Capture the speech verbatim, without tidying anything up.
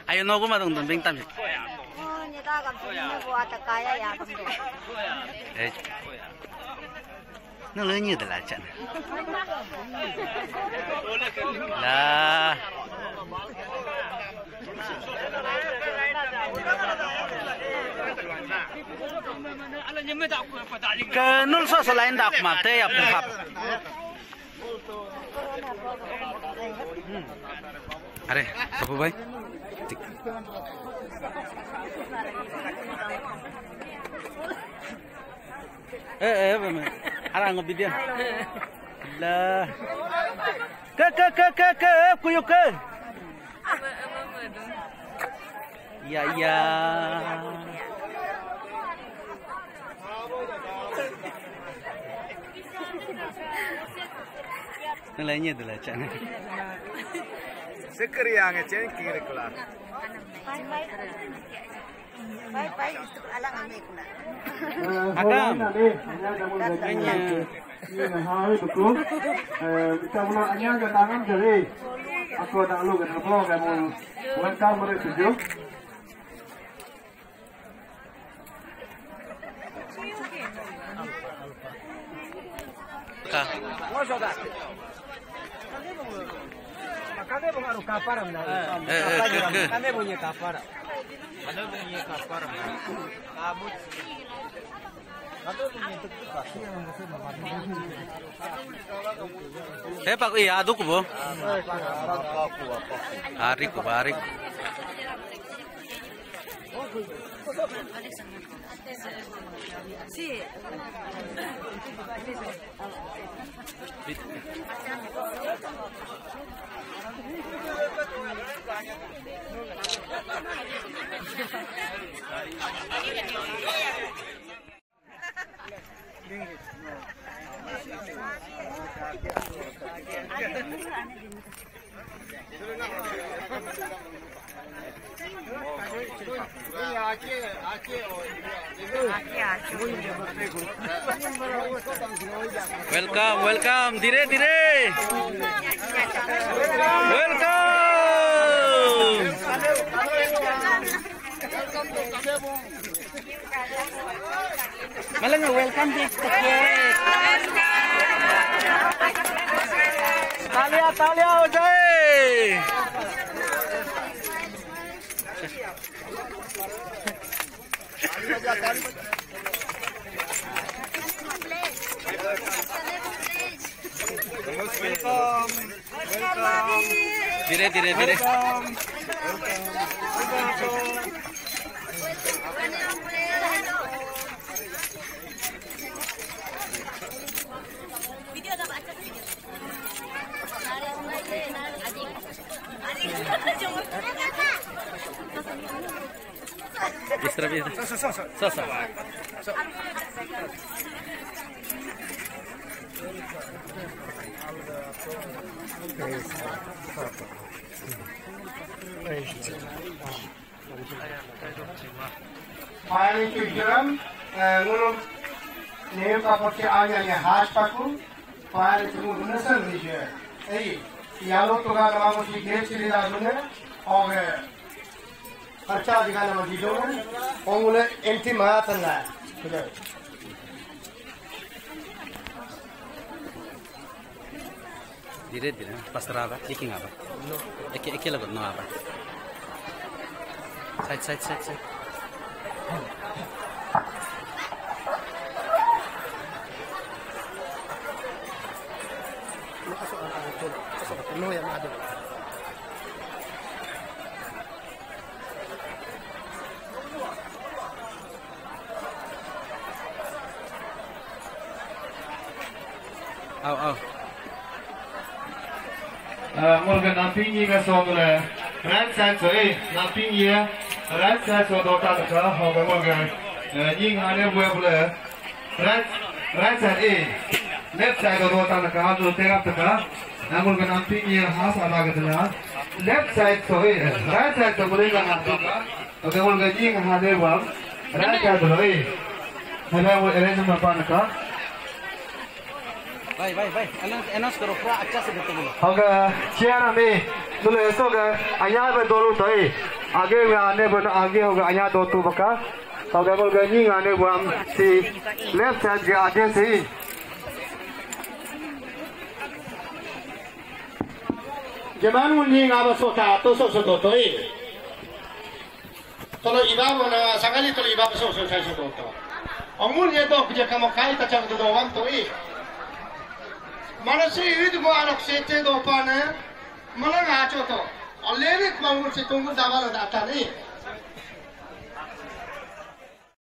Ayo, nogo ma dong dong bing tam. Oh, nyata kam sini nogo ata kaya ya kam dong. Eh. Nang le nyi de la chan. La. Ke nul so so lain dak ma te ya pun hap. Are, sopo bai? Tik. Eh, eh, eh, eh. Ara ngo video. La. Ke, ke, ke, ke, ke, eh, kuyu ke. Iya, iya. Nilainya adalah cak. Sekeriang cengkir kelak. Bye bye, itu alang ame kula. Akam. Anya. Ini hai betul. Eh, kita mula anya ke tangan jari. Aku ada lu kenapa kamu lengkap mereka tujuh. Ka. Eh, eh, ke, ke. Eh, Pak, iya, aduk, Bu. Arik, Bu, arik. Welcome, welcome, dire, dire. Welcome. Malang welcome di tiket. Talia, talia, ojai. Welcome. Welcome. Dire, dire, dire. Welcome. Welcome. Isra, isra. So, so, so, so. So, so. Paling tujuan, eh, ngulum ne kapot ke anya ne has paku, paling tunggu benesan ni je. Eh, yalo tuga nama mesti dia cerita dunia, oke. Kerja di kana mesti jauh, ongule enti matan lah. Sudah. Dire, dire, pastor aba, iking aba. Eke, eke lagu no aba. Side, side, side, side. Masuk, masuk, masuk, no yang ada. Au, au. Eh, murga namping yi ga so dule. Right side so, eh, namping yi. Right side so dota ka, ho ga murga. Eh, yi ngane bue bule. Right, right side, eh. Left side so dota ka, ha dule tegap ka. Eh, murga namping yi ha sa la ga dula. Left side so, eh. Right side so bule ga namping ka. Okay, murga yi ngane bue. Right side so, eh. Hello, arrange ma pan ka. भाई भाई भाई, announce announce करो, पूरा अच्छा से करते बोलो। Okay, chair ami, nulu eso ga anya be dolu toi. Age ga ane be age ga anya do tu baka. Okay, bol ga ni ane buam si left side ga age si. Jaman mun ni ngaba sota to so so do toi. Tolo iba mana sangali tolo iba so so so so do to. Ongun ye do kuja kamo kai ta chang do wam to i. Mana si id mo anok sete do pa ne. Mana ngacho to. Alere kmangun si tungun daba la data ni.